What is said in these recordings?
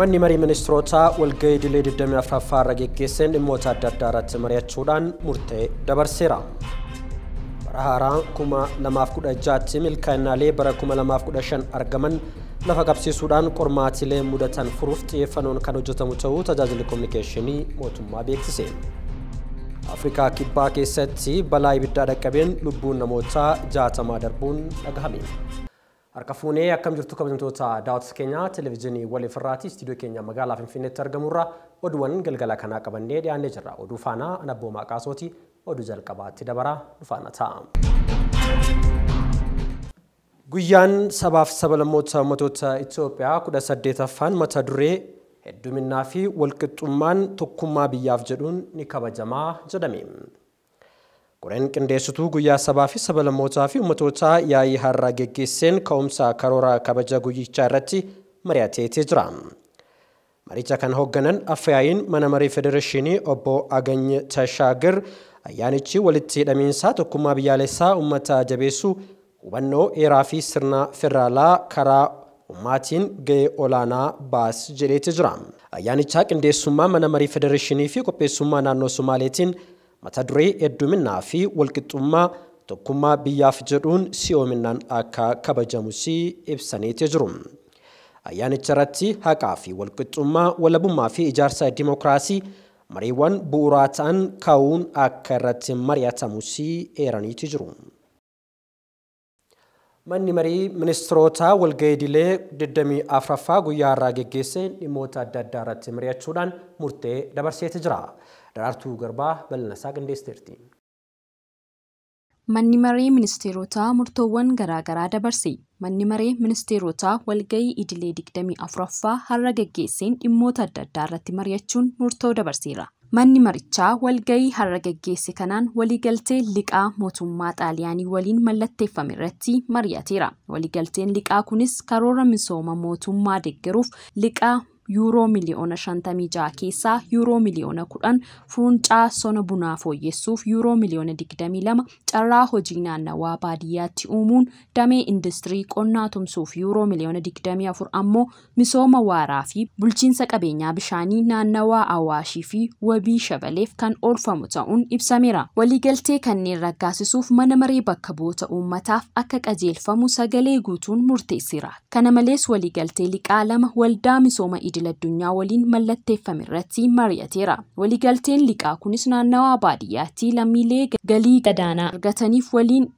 Manni marii ministeerotaa walgahii idilee 24ffaa irra geggeesseen dhimmoota adda addaa irratti mari'achuudhaan murtee dabarseera. Bara haaraa 2016tti milkaa'inaalee bara 2015 argaman lafa qabsiisuudhaan qormaatilee mudatan furuuf xiyyeeffannoon kan hojjetamu ta'uu tajaajilli kominikeeshinii mootummaa beeksise. Afrikaa Kibbaa keessatti balaa ibiddaa dhaqqabeen lubbuun namootaa 60 darbuun dhagahame. Harka fuunee akkam jirtu kabajamtoota daawwattoota keenya televezyiinii waliif irraati istiidiyoo keenya magaalaa Finfinneetti argamurraa oduuwwan galgala kanaa qabannee dhiyaannee jirra. Oduu faanaa Anabboo Maqaasooti oduu jalqabaatti dabaraa nu faana ta'a. Guyyaan sabaaf sablammoota uummattoota Itoophiyaa 18ffaan mata duree hedduminaa fi walqixxummaan tokkummaa biyyaaf jedhuun ni kabajamaa jedhame. Qoreen qindeessituu guyyaa sabaa fi sablammootaa fi uummattoota yaa'ii har'aa geggeesseen ka'umsa karoora kabaja guyyichaa irratti mari'atee jira. Maricha kan hoogganan Affayaayiin mana marii federeeshinii obbo Agany Tashaagir ayyaanichi walitti hidhamiinsa tokkummaa biyyaalessaa uummata jabeessuu hubannoo heeraa fi sirna federaalaa karaa ummaatiin gahee olaanaa baas jedheeti jira. Ayyaanichaa qindeessummaa mana marii federeeshinii fi qopheessummaa naannoo Somaaleetiin mata duree hedduminaa fi walqixxummaa tokkummaa biyyaaf jedhuun si'oominaan akka kabajamus ibsaniiti jiru. Ayyaanicha irratti haqaa fi walqixxummaa walabummaa fi ijaarsa dimookiraasii mariiwwan bu'uuraa ta'an kaa'uun akka irratti mari'atamus eeraniiti jiru. Manni marii ministeerotaa walgahii idilee 24ffaa guyyaa har'aa geggeesseen dhimmoota adda addaa irratti mari'achuudhaan murtee dabarseeti jira. Daraartuu Garbaa bal'ina isaa qindeessiteerti. Manni maree ministeerotaa murtoowwan garaagaraa dabarse. Manni maree ministeerotaa walgahii idilee 24ffaa har'a geggeesseen dhimmoota adda addaa irratti mari'achuun murtoo dabarseera. Manni marichaa walgahii har'a geggeesse kanaan waliigaltee liqaa mootummaa Xaaliyaanii waliin mallatteeffame irratti mari'ateera. Waliigalteen liqaa kunis karoora misooma mootummaa deeggaruuf liqaa yuuroo miliyoona 56 keessaa yuuroo miliyoona 10 fuuncaa sona bunaa fooyyessuuf yuuroo miliyoona 22 carraa hojii naannawaa baadiyyaatti uumuun damee industirii qonnaa tumsuuf yuuroo miliyoona 24 ammoo misooma waaraa fi bulchiinsa qabeenyaa bishaanii naannawaa Awaashii fi wabii shabaleef kan oolfamu ta'uun ibsameera. Waliigaltee kanneen raggaasisuuf mana maree bakka bu'oota uummataaf akka qajeelfamu sagalee guutuun murteesseera. Kana malees waliigaltee liqaa lama waldaa misooma idil addunyaa waliin mallatteeffame irratti mari'ateera. Waliigalteen liqaa kunis naannawaa baadiyyaatti lammiilee galii gadaanaa argataniif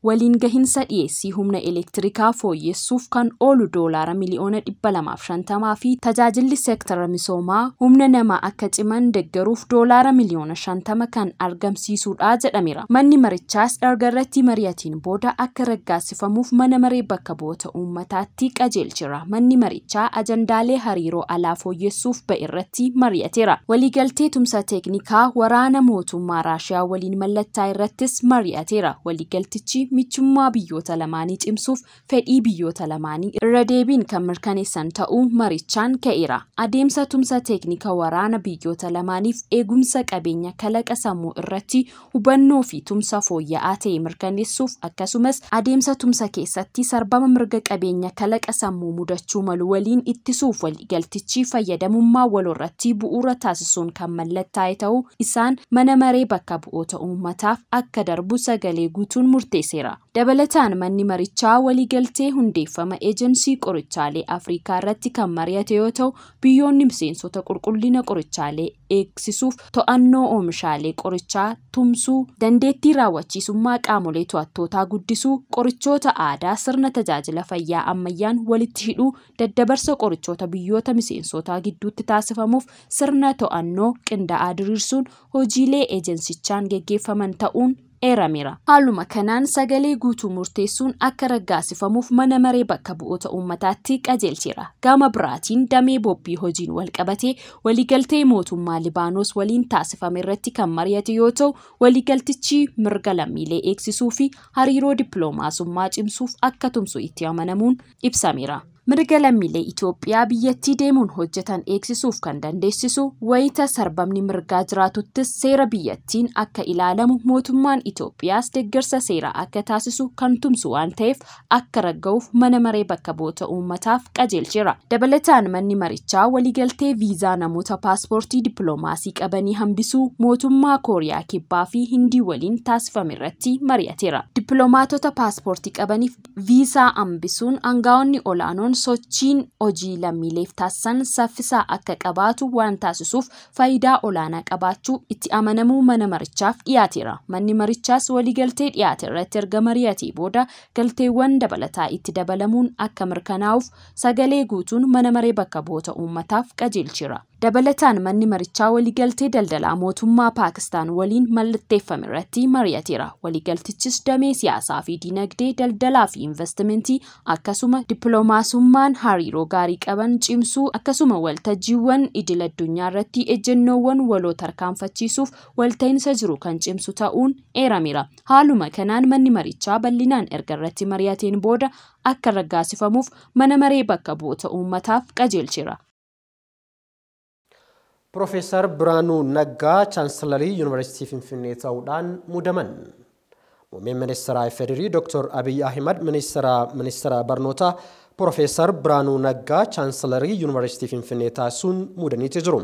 waliin gahinsa dhiyeessii humna elektirikaa fooyyessuuf kan oolu doolaara miliyoona 250 fi tajaajilli seektara misoomaa humna namaa akka ciman deeggaruuf doolaara miliyoona 50 kan argamsiisudha jedhameera. Manni marichaas erga irratti mari'atiin booda akka raggaasifamuuf mana maree bakka bu'oota uummataatti qajeelcheera. Manni marichaa ajandaalee hariiroo alaa fooyyessuuf ba'e irratti mari'ateera. Waliigaltee tumsa teeknikaa waraana mootummaa Raashiyaa waliin mallattaa irrattis mari'ateera. Waliigaltichi michummaa biyyoota lamaanii cimsuuf fedhii biyyoota lamaanii irra deebiin kan mirkaneessan ta'uu marichaan ka'eera. Adeemsa tumsa teeknikaa waraana biyyoota lamaaniif eegumsa qabeenya kalaqa sammuu irratti hubannoo fi tumsa fooyya'aa ta'e mirkaneessuuf akkasumas adeemsa tumsa keessatti sarbama mirga qabeenya kalaqa sammuu mudachuu malu waliin ittisuuf waliigaltichi fayyadamummaa walirratti bu'uura taasisuun kan mallattaa'e ta'uu isaan mana maree bakka bu'oota uummataaf akka darbu sagalee guutuun murteesseera. Dabalataan manni marichaa waliigaltee hundeeffama eejensii qorichaalee Afrikaa irratti kan mari'ate yoo ta'u biyyoonni miseensota qulqullina qorichaalee eegsisuuf to'annoo oomishaalee qorichaa tumsuu, dandeettii raawwachiisummaa qaamolee to'attootaa guddisuu, qorichoota aadaa sirna tajaajila fayyaa ammayyaan walitti hidhuu, daddabarsa qorichoota biyyoota miseensotaa gidduutti taasifamuuf sirna to'annoo qindaa'aa diriirsuun hojiilee eejensichaan geggeeffaman ta'uun eerameera. Haaluma kanaan sagalee guutuu murteessuun akka raggaasifamuuf mana maree bakka bu'oota uummataatti qajeelcheera. Gama biraatiin damee bobbii hojiin walqabatee waliigaltee mootummaa Libaanos waliin taasifame irratti kan mari'ate yoo ta'u waliigaltichi mirga lammiilee eegsisuu fi hariiroo dippiloomaasummaa cimsuuf akka tumsu itti amanamuun ibsameera. Mirga lammiilee Itoophiyaa biyyattii deemuun hojjetan eegsisuuf kan dandeessisu wayita sarbamni mirgaa jiraatuttis seera biyyattiin akka ilaalamu mootummaan Itoophiyaas deeggarsa seeraa akka taasisu kan tumsu waan ta'eef akka ragga'uuf mana maree bakka bu'oota uummataaf qajeelcheera. Dabalataan manni marichaa waliigaltee viizaa namoota paaspoortii dippiloomaasii qabanii hambisuu mootummaa Kooriyaa Kibbaa fi Hindii waliin taasifame irratti mari'ateera. Dippiloomaatota paaspoortii qabaniif viizaa hambisuun aangaa'onni olaanoon sochiin hojii lammiileef taasisan saffisaa akka qabaatu waan taasisuuf faayidaa olaanaa qabaachuu itti amanamuu mana marichaaf dhiyaateera. Manni marichaas waliigaltee dhiyaate irratti erga mari'atee booda galteewwan dabalataa itti dabalamuun akka mirkanaa'uuf sagalee guutuun mana maree bakka bu'oota uummataaf qajeelcheera. Dabalataan manni marichaa waliigaltee daldalaa mootummaa Paakistaan waliin mallatteeffame irratti mari'ateera. Waliigaltichis damee siyaasaa fi dinagdee, daldalaa fi investimentii akkasuma dippiloomaasummaan hariiroo gaarii qaban cimsuu akkasuma waltajjiiwwan idil addunyaa irratti ejjennoowwan waloo tarkaanfachiisuuf walta'iinsa jiru kan cimsu ta'uun eerameera. Haaluma kanaan manni marichaa bal'inaan erga irratti mari'ateen booda akka raggaasifamuuf mana maree bakka bu'oota uummataaf qajeelcheera. Profeesar Birhaanuu Naggaa Chaansilarii Yuunivarsiitii Finfinnee ta'uudhaan muudaman. Muummeen Ministeera FDRI Dr. Abiy Ahimad Ministeera Barnootaa Profeesar Birhaanuu Naggaa Chaansilarii Yuunivarsiitii Finfinnee taasisuun muudaniiti jiru.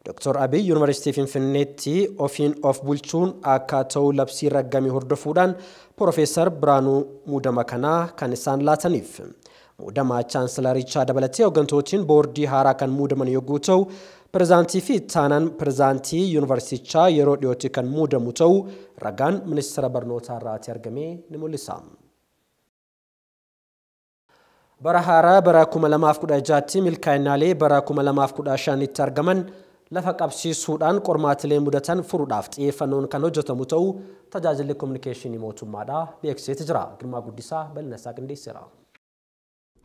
Dr. Abiy Yuunivarsiitii Finfinneetti ofiin of bulchuun akka ta'u labsii raggame hordofuudhaan Profeesar Birhaanuu muudama kanaa kan isaan laataniif. Muudama chaansilarichaa dabalatee hooggantootni boordii haaraa kan muudaman yogguu ta'u, pirezidaantii fi ittaanaan pirezidaantii yuunivarsiitichaa yeroo dhiyootti kan muudamu ta'uu ragaan ministeera barnootaa irraati argame ni mul'isa. Bara haaraa bara 2016tti milkaa'inaalee bara 2015tti argaman lafa qabsiisuudhaan qormaatilee mudatan furuudhaaf xiyyeeffannoon kan hojjetamu ta'uu tajaajilli kominikeeshinii mootummaadhaa beeksiseeti jira. Girmaa Guddisaa bal'ina isaa qindeesseera.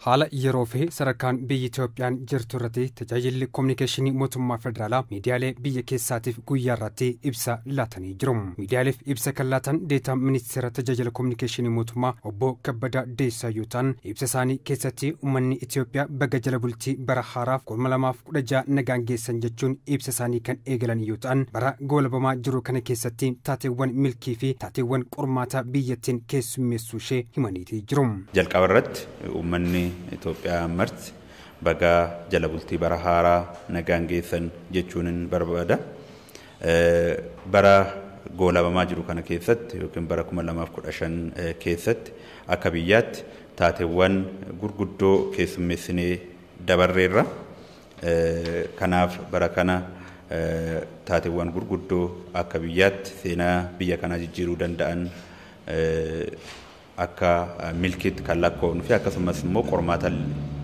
Haala yeroo fi sadarkaan biyyi Itoophiyaan jirtu irratti tajaajilli kominikeeshinii mootummaa federaalaa miidiyaalee biyya keessaatiif guyyaa irratti ibsa laatanii jiru. Miidiyaaleef ibsa kan laatan deetaa ministeera tajaajila kominikeeshinii mootummaa obbo Kabbadaa Deessaa yoo ta'an, ibsa isaanii keessatti uummanni Itoophiyaa baga jala bultii bara haaraaf 2016 nagaan geessan jechuun ibsa isaanii kan eegalan yoo ta'an, bara goolabamaa jiru kana keessatti taateewwan milkii fi taateewwan qormaataa biyyattiin keessummeessuu ishee himaniitii jiru. Jalqaba irratti uummanni Itoophiyaa marti baga jala bultii bara haaraa nagaan geessan jechuun hin barbaada. Bara goolabamaa jiru kana keessatti yookiin bara 2015 keessatti akka biyyaatti taateewwan gurguddoo keessummeessinee dabarreerra. Kanaaf bara kana taateewwan gurguddoo akka biyyaatti seenaa biyya kanaa jijjiiruu danda'an akka milkiitti kan lakkoofnu fi akkasumas immoo qormaata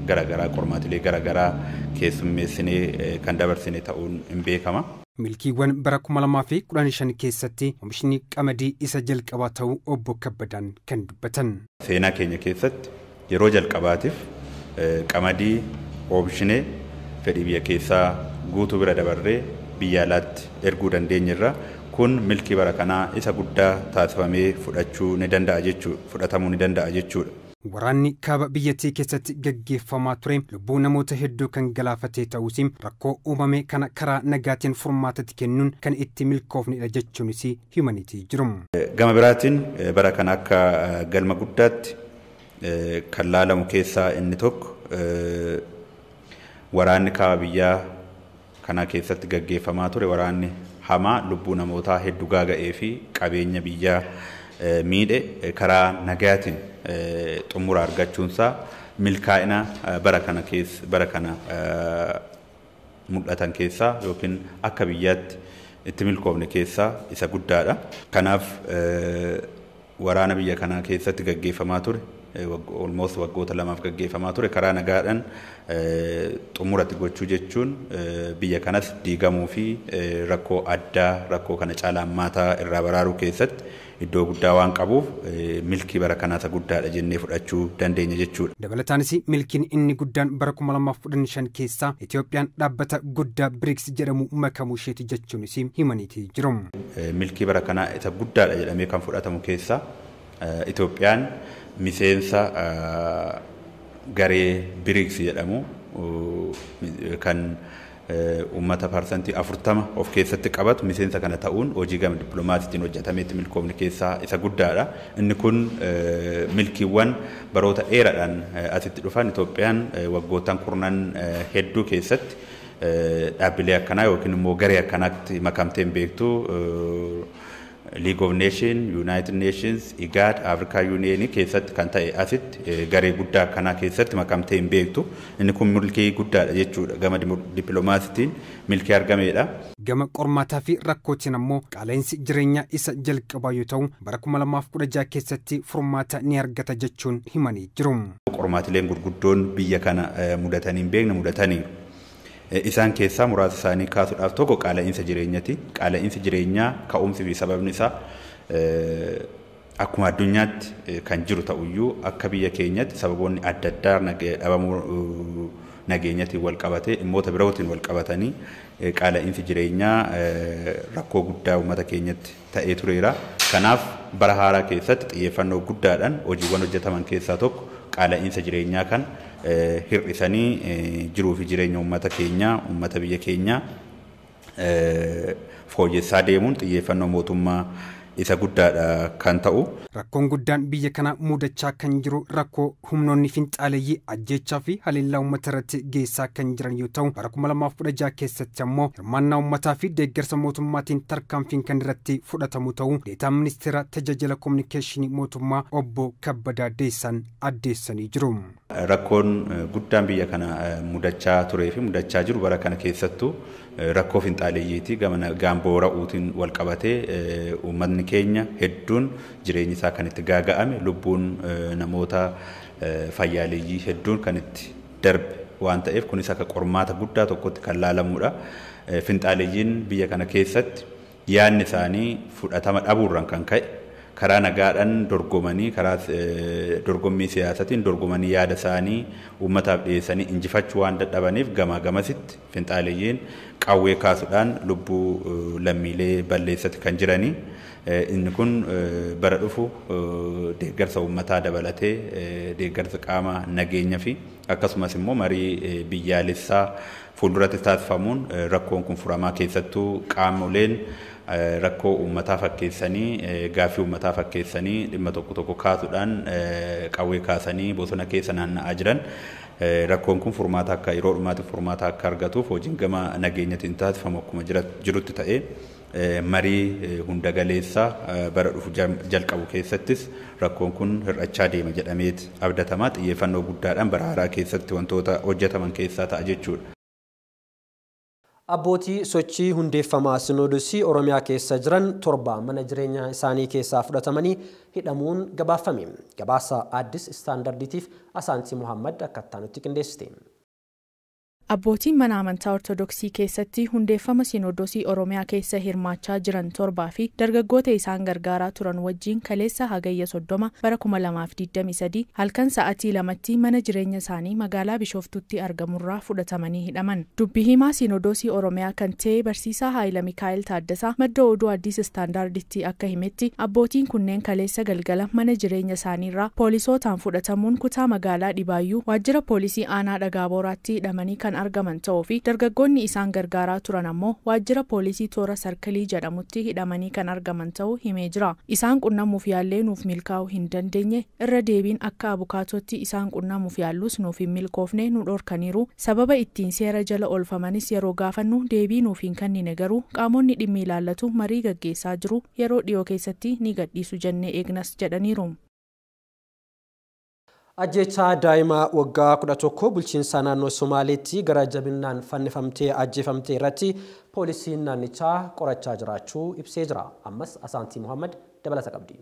garaagaraa qormaatilee garaagaraa keessummeessinee kan dabarsine ta'uun hin beekama. Milkiiwwan bara 2015 keessatti oomishni qamadii isa jalqabaa ta'uu obbo Kabbadaan kan dubbatan. Seenaa keenya keessatti yeroo jalqabaatiif qamadii oomishnee fedhii biyya keessaa guutuu bira dabarree biyya alaatti erguu dandeenyerra. Kun milkii bara kanaa isa guddaa taasifamee fudhachuu ni danda'a jechuudha. Fudhatamuu ni danda'a jechuudha. Waraanni kaaba biyyattii keessatti gaggeeffamaa ture lubbuu namoota hedduu kan galaafatee ta'uus rakkoo uumame kana karaa nagaatiin furmaatatti kennuun kan itti milkoofnedha jechuunis himaniitii jiru. Gama biraatiin bara kana akka galma guddaatti kan laalamu keessaa inni tokko waraanni kaaba biyyaa kana keessatti gaggeeffamaa ture waraanni hamaa lubbuu namootaa hedduu gaaga'ee fi qabeenya biyyaa miidhe karaa nagaatiin xumura argachuunsaa milkaa'ina bara kana keessa bara kana mul'atan keessaa yookiin akka biyyaatti itti milkoofne keessaa isa guddaadha. Kanaaf waraana biyya kanaa keessatti gaggeeffamaa ture almost waggoota lamaaf gaggeeffamaa ture karaa nagaadhaan xumuratti gochuu jechuun biyya kanas diigamuu fi rakkoo addaa rakkoo kana caalaa hammaataa irraa baraaruu keessatti iddoo guddaa waan qabuuf milkii bara kanaa isa guddaadha jennee fudhachuu dandeenya jechuudha. Dabalataanis milkiin inni guddaan bara 2015 keessa Itoophiyaan dhaabbata guddaa BRICS jedhamu makamuu isheeti jechuunis himaniitii jiru. Milkii bara kanaa isa guddaadha jedhamee kan fudhatamu keessaa Itoophiyaan miseensa Garee BRICS jedhamu kan uummata 40% of keessatti qabatu miseensa kana ta'uun hojii gama dippiloomaasiitiin hojjetametti milkoomni keessaa isa guddaadha. Inni kun milkiiwwan baroota dheeraadhaan asitti dhufan Itoophiyaan waggoottan kurnan hedduu keessatti dhaabbilee akkanaa yookiin immoo garee akkanaatti makamtee hin beektu. League of Nations, United Nations, IGAD, Africa Union keessatti kan ta'e asitti garee guddaa akkanaa keessatti makamtee hin beektu. Inni kun milkii guddaadha jechuudha. Gama dippiloomaasiitiin milkii argameedha. Gama qormaataa fi rakkootiin ammoo qaala'insi jireenyaa isa jalqabaa yoo ta'u bara 2016 keessatti furmaata ni argata jechuun himanii jiru. Qormaatileen gurguddoon biyya kana mudatanii hin beekne mudataniiru. Isaan keessaa muraasa isaanii kaasuudhaaf tokko qaala'insa jireenyaati. Qaala'insi jireenyaa ka'umsi fi sababni isaa akkuma addunyaatti kan jiru ta'uyyuu akka biyya keenyatti sababoonni adda addaa dhabamuu nageenyatiin wal qabatee dhimmoota birootiin wal qabatanii qaala'insi jireenyaa rakkoo guddaa uummata keenyatti ta'ee tureera. Kanaaf bara haaraa keessatti xiyyeeffannoo guddaadhaan hojiiwwan hojjetaman keessaa tokko qaala'insa jireenyaa kan hir'isanii jiruu fi jireenya uummata keenyaa, uummata biyya keenyaa fooyyessaa deemuun xiyyeeffannoo mootummaa isa guddaadha kan ta'u. Rakkoon guddaan biyya kana mudachaa kan jiru rakkoo humnoonni finxaaleeyyii ajjeechaa fi haleellaa uummata irratti geessaa kan jiran yoo ta'u bara 2016 keessatti ammoo hirmaannaa uummataa fi deeggarsa mootummaatiin tarkaanfiin kan irratti fudhatamu ta'uu deetaan ministeera tajaajila kominikeeshinii mootummaa obbo Kabbadaa Deessaan addeessanii jiru. Rakkoon guddaan biyya kana mudachaa turee fi mudachaa jiru bara kana keessattuu rakkoo finxaaleeyyiiti gama gaamboo ra'uutiin wal qabatee uummatni keenya hedduun jireenyi isaa kan itti gaaga'ame lubbuun namoota fayyaaleeyyii hedduun kan itti darbe waan ta'eef kunis akka qormaata guddaa tokkotti kan laalamudha. Finxaaleeyyiin biyya kana keessatti yaadni isaanii fudhatama dhabuurraan kan ka'e karaa nagaadhaan dorgomanii karaa dorgommii siyaasatiin dorgomanii yaada isaanii uummataaf dhiyeessanii injifachuu waan dadhabaniif gamaa gamasitti finxaaleeyyiin qawwee kaasuudhaan lubbuu lammiilee balleessatti kan jiranii. Inni kun bara dhufu deeggarsa uummataa dabalatee deeggarsa qaama nageenya fi akkasumas immoo marii biyyaalessaa fuulduratti taasifamuun rakkoon kun furamaa keessattuu qaamoleen rakkoo uummataa fakkeessanii gaaffii uummataa fakkeessanii dhimma tokko tokko kaasuudhaan qawwee kaasanii bosona keessa naanna'aa jiran rakkoon kun furmaata akka yeroo dhumaatti furmaata akka argatuuf hojiin gama nageenyatiin taasifamu akkuma jirutti ta'ee marii hunda galeessaa bara dhufu jalqabu keessattis rakkoon kun hir'achaa deema jedhameet abdatamaa xiyyeeffannoo guddaadhaan bara haaraa keessatti wantoota hojjetaman keessaa ta'a jechuudha. Abbootii sochii hundeeffamaa Sinoodosii Oromiyaa keessa jiran 7 mana jireenya isaanii keessaa fudhatamanii hidhamuun gabaafame. Gabaasa Addis Istaandardiitiif Asaantii Muhammad akkaataa nutti qindeessite. Abbootiin mana amantaa Ortodoksii keessatti hundeeffama Sinoodosii Oromiyaa keessa hirmaachaa jiran 7 fi dargaggoota isaan gargaaraa turan wajjin kaleessa hagayya 30 bara 2023 halkan sa'aatii 2tti mana jireenya isaanii magaalaa Bishooftuutti argamurraa fudhatamanii hidhaman. Dubbii himaa Sinoodosii Oromiyaa kan ta'e barsiisaa Haayila Mikaa'el Taaddasaa madda oduu Addis Istaandarditti akka himetti abbootiin kunneen kaleessa galgala mana jireenya isaaniirraa poolisootaan fudhatamuun kutaa magaalaa Dhibaayyuu waajjira poolisii aanaa Dhagaaboraatti hidhamanii kan argaman ta'uu fi dargaggoonni isaan gargaaraa turan ammoo waajjira poolisii toora sarkilii jedhamutti hidhamanii kan argaman ta'uu himee jira. Isaan qunnamuuf yaallee nuuf milkaa'uu hin dandeenye irra deebiin akka abukaatootti isaan qunnamuuf yaallus nuuf hin milkoofne nu dhorkaniiru. Sababa ittiin seera jala oolfamanis yeroo gaafannu deebii nuuf hin kennine garuu qaamonni dhimmi ilaallatu marii gaggeessaa jiru yeroo dhiyoo keessatti ni gadhiisu jennee eegnas jedhaniiru. Ajjeechaa daa'ima waggaa 11 bulchiinsa naannoo Somaaleetti gara jabinaan fannifamtee ajjeefamte irratti poolisiin naannichaa qorachaa jiraachuu ibsee jira. Ammas Asaantii Muhammad dabalata qabdi.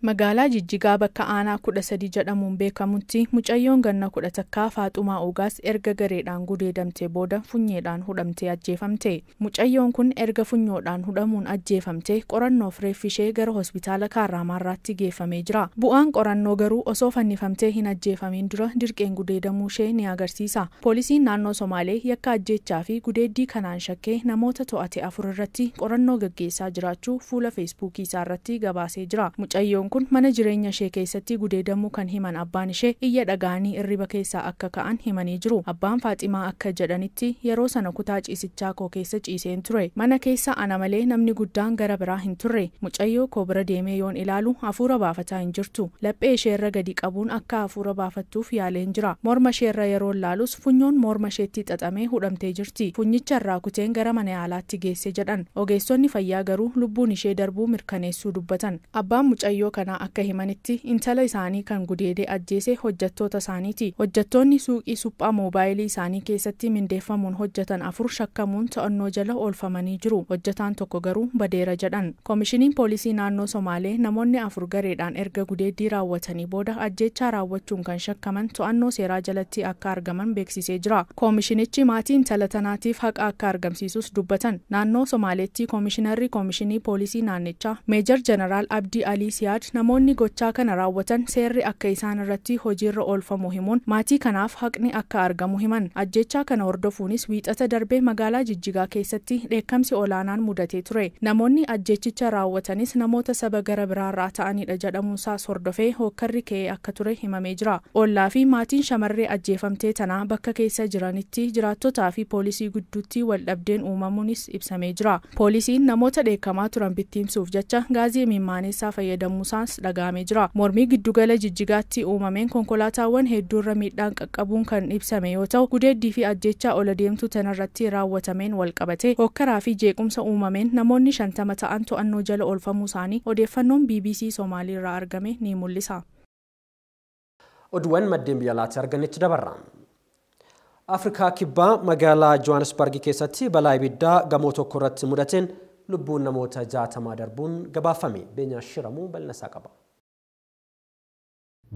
Magaalaa Jijjigaa bakka aanaa 13 jedhamuun beekamutti mucayyoon ganna 11 Faaxumaa Ugaas erga gareedhaan gudeedamtee booda funyeedhaan hudhamtee ajjeefamte. Mucayyoon kun erga funyoodhaan hudhamuun ajjeefamte qorannoof reeffi ishee gara hospitaala Kaarraamaarraatti geeffamee jira. Bu'aan qorannoo garuu osoo fannifamtee hin ajjeefamiin dura dirqeen gudeedamuu ishee ni agarsiisa. Poolisiin naannoo Somaalee yakka ajjeechaa fi gudeeddii kanaan shakkee namoota to'ate 4 irratti qorannoo gaggeessaa jiraachuu fuula Feesbuukii isaa irratti gabaasee jira. Mucayyoon Mucayyoon kun mana jireenya ishee keessatti gudeedamuu kan himan abbaan ishee iyya dhaga'anii irriba keessaa akka ka'an himanii jiru. Abbaan Faaximaa akka jedhanitti yeroo sana kutaa ciisichaa koo keessa ciiseen ture. Mana keessa ana malee namni guddaan gara biraa hin turre. Mucayyoo koo bira deemee yoon ilaalu hafuura baafataa hin jirtu. Laphee isheerra gadi qabuun akka hafuura baafattuuf yaaleen jira. Morma isheerra yeroo laalus funyoon morma isheetti xaxamee hudhamtee jirti. Funyicha irraa kuteen gara mana yaalaatti geesse jedhan. Ogeessonni fayyaa garuu lubbuun ishee darbuu mirkaneessuu dubbatan. Abbaan mucayyoo kanaa akka himanitti intala isaanii kan gudeedee ajjeese hojjettoota isaaniiti. Hojjettoonni suuqii suphaa moobaayilii isaanii keessatti mindeeffamuun hojjetan 4 shakkamuun to'annoo jala oolfamanii jiru. Hojjetaan tokko garuu badeera jedhan. Koomishiniin poolisii naannoo Somaalee namoonni 4 gareedhaan erga gudeeddii raawwatanii booda ajjeechaa raawwachuun kan shakkaman to'annoo seeraa jalatti akka argaman beeksisee jira. Koomishinichi maatii intala tanaatiif haqa akka argamsiisus dubbatan. Naannoo Somaaleetti koomishinarri koomishinii poolisii naannichaa Meejar Jeneraal Abdii Alii Siyaad namoonni gochaa kana raawwatan seerri akka isaan irratti hojiirra oolfamu himuun maatii kanaaf haqni akka argamu himan. Ajjeechaa kana hordofuunis wiixata darbee magaalaa Jijjigaa keessatti dheekkamsi olaanaan mudatee ture. Namoonni ajjeechicha raawwatanis namoota saba gara biraarraa ta'anidha jedhamuunsaas hordofee hookkarri ka'ee akka ture himamee jira. Ollaa fi maatiin shamarree ajjeefamtee tanaa bakka keessa jiranitti jiraattotaa fi poolisii gidduutti wal dhabdeen uumamuunis ibsamee jira. Poolisiin namoota dheekkamaa turan bittiimsuuf jecha gaazii mimmaanessaa fayyadamuusaas dhaga'amee jira. Mormii giddugala Jijjigaatti uumameen konkolaataawwan hedduurra miidhaan qaqqabuun kan ibsame yoo ta'u, gudeeddii fi ajjeechaa ola deemtuu tanarratti raawwatameen wal qabate hookkaraa fi jeequmsa uumameen namoonni 50 ta'an to'annoo jala oolfamuu isaanii odeeffannoon BBC Somaaliirraa argame ni mul'isa. Oduuwwan maddeen biyya alaatti arganitti dabarra. Afrikaa Kibbaa magaalaa Johannesburg keessatti balaa ibiddaa gamoo tokko irratti mudateen lubbuun namoota 60 darbuun gabaafame. Beenyaa Shiramuu bal'ina qaba.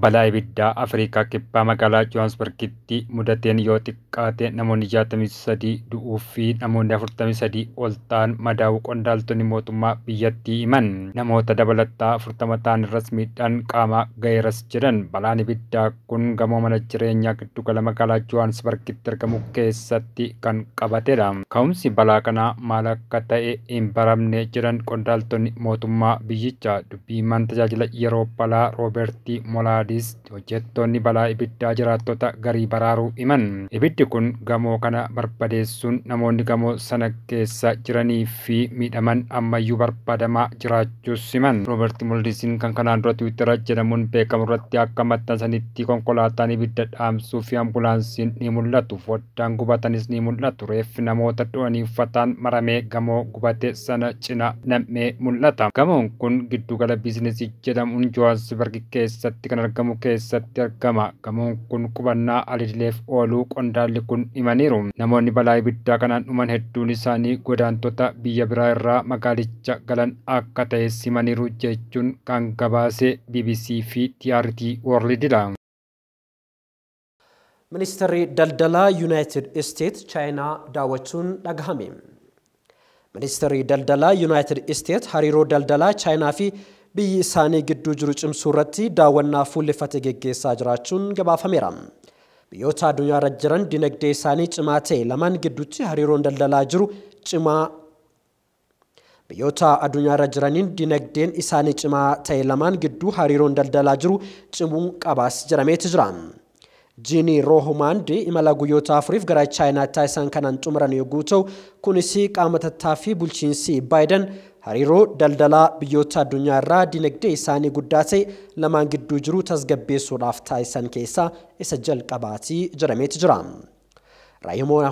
Balaa ibiddaa Afrikaa Kibbaa magaalaa Johannesburgitti mudateen yoo xiqqaate namoonni 63 du'uu fi namoonni 43 ol ta'an madaa'uu qondaaltonni mootummaa biyyattii himan. Namoota dabalataa 40 ta'an irras miidhaan qaamaa ga'eeras jedhan. Balaan ibiddaa kun gamoo mana jireenyaa giddugala magaalaa Johannesburgitti argamu keessatti kan qabatedha. Ka'umsi balaa kanaa maal akka ta'e hin baramne jedhan qondaaltonni mootummaa biyyichaa. Dubbii himan tajaajila yeroo balaa Rooberti Molaa hojjettoonni balaa ibiddaa jiraattota garii baraaruu himan. Ibiddi kun gamoo kana barbadeessuun namoonni gamoo sana keessa jiranii fi miidhaman ammayyuu barbaadamaa jiraachuus himan. Rooberti Moldisiin kan kanaan dura Tiwiitara jedhamuun beekamu irratti akka maxxansanitti konkolaataan ibidda dhaamsuu fi ambulaansiin ni mul'atu. Foddaan gubatanis ni mul'atu. Reeffi namoota du'anii uffataan maramee gamoo gubate sana cina nam'ee mul'ata. Gamoon kun giddugala biizinesii jedhamuun Johannesburg keessatti kan argamu keessatti argama. Gamoon kun qubannaa alidileef ooluu qondaalli kun himaniiru. Namoonni balaa ibiddaa kanaan dhuman hedduun isaanii godaantota biyya biraa irraa magaalicha galan akka ta'e himaniiru jechuun kan gabaase BBC fi TRT Worldidha. Ministeerri daldalaa Yuunaayitid Isteet Chaayinaa daawwachuun dhagahame. Ministeerri daldalaa Yuunaayitid Isteet hariiroo daldalaa Chaayinaa fi biyyi isaanii gidduu jiru cimsuu irratti daawwannaa fuulleffate geggeessaa jiraachuun gabaafameera. Biyyoota addunyaa irra jiran dinagdee isaanii cimaa ta'e lamaan gidduutti hariiroon daldalaa jiru cimaa Biyyoota addunyaa irra jiraniin dinagdeen isaanii cimaa ta'e lamaan gidduu hariiroon daldalaa jiru cimuu qabaas jedhameeti jira. Jiini Roohumaandi imala guyyoota afuriif gara Chaayinaatti taasisan kanaan xumuran yogguu ta'u, kunis qaama tattaaffii bulchiinsi Baayiden hariiroo daldalaa biyyoota addunyaa irraa dinagdee isaanii guddaa ta'e lamaan gidduu jiru tasgabbeessuudhaaf taasisan keessaa isa jalqabaati jedhameeti jira. Raayimoo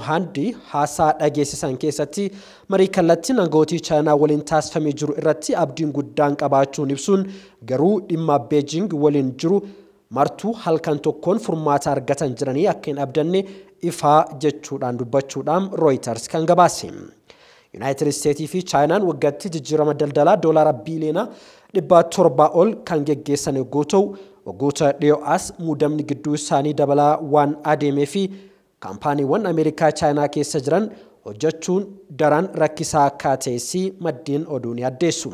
haasaa dhageessisan keessatti marii kallattiin aangootii Chaayinaa waliin taasifamee jiru irratti abdiin guddaan qabaachuun ibsuun garuu dhimma Beejing waliin jiru martuu halkan tokkoon furmaata argatan jiranii akka hin abdanne ifaa jechuudhaan dubbachuudhaan Reuters kan gabaase. Yuunaayitid Isteetii fi Chaayinaan waggaatti jijjiirama daldalaa doolaara biiliyoona 700 ol kan geggeessan yogguu ta'u, waggoota dhiyoo as muudamni gidduu isaanii dabalaa waan adeemee fi kaampaaniiwwan Ameerikaa Chaayinaa keessa jiran hojjechuun daran rakkisaa akka ta'es maddeen oduu ni addeessu.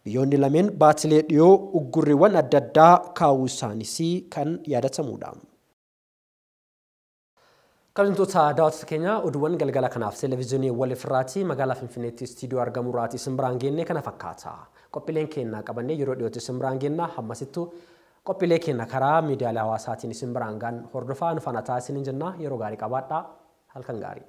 Biyyoonni lameen baatilee dhiyoo uggurriiwwan adda addaa kaa'uu isaanis kan yaadatamudha. Kabajamtoota daawwattoota keenya, oduuwwan galgala kanaaf televezyiinii walifirraati magaalaa Finfinneetti istiidiyoo argamurraati isin biraan geenne kana fakkaata. Qophiileen keenya qabannee yeroo dhiyootti isin biraan geenna. Hammasittuu qophiilee keenya karaa miidiyaalee hawaasaatiin isin biraan gaan hordofaa nu faana ta'a isiniin jenna. Yeroo gaarii qabaadhaa, halkan gaarii.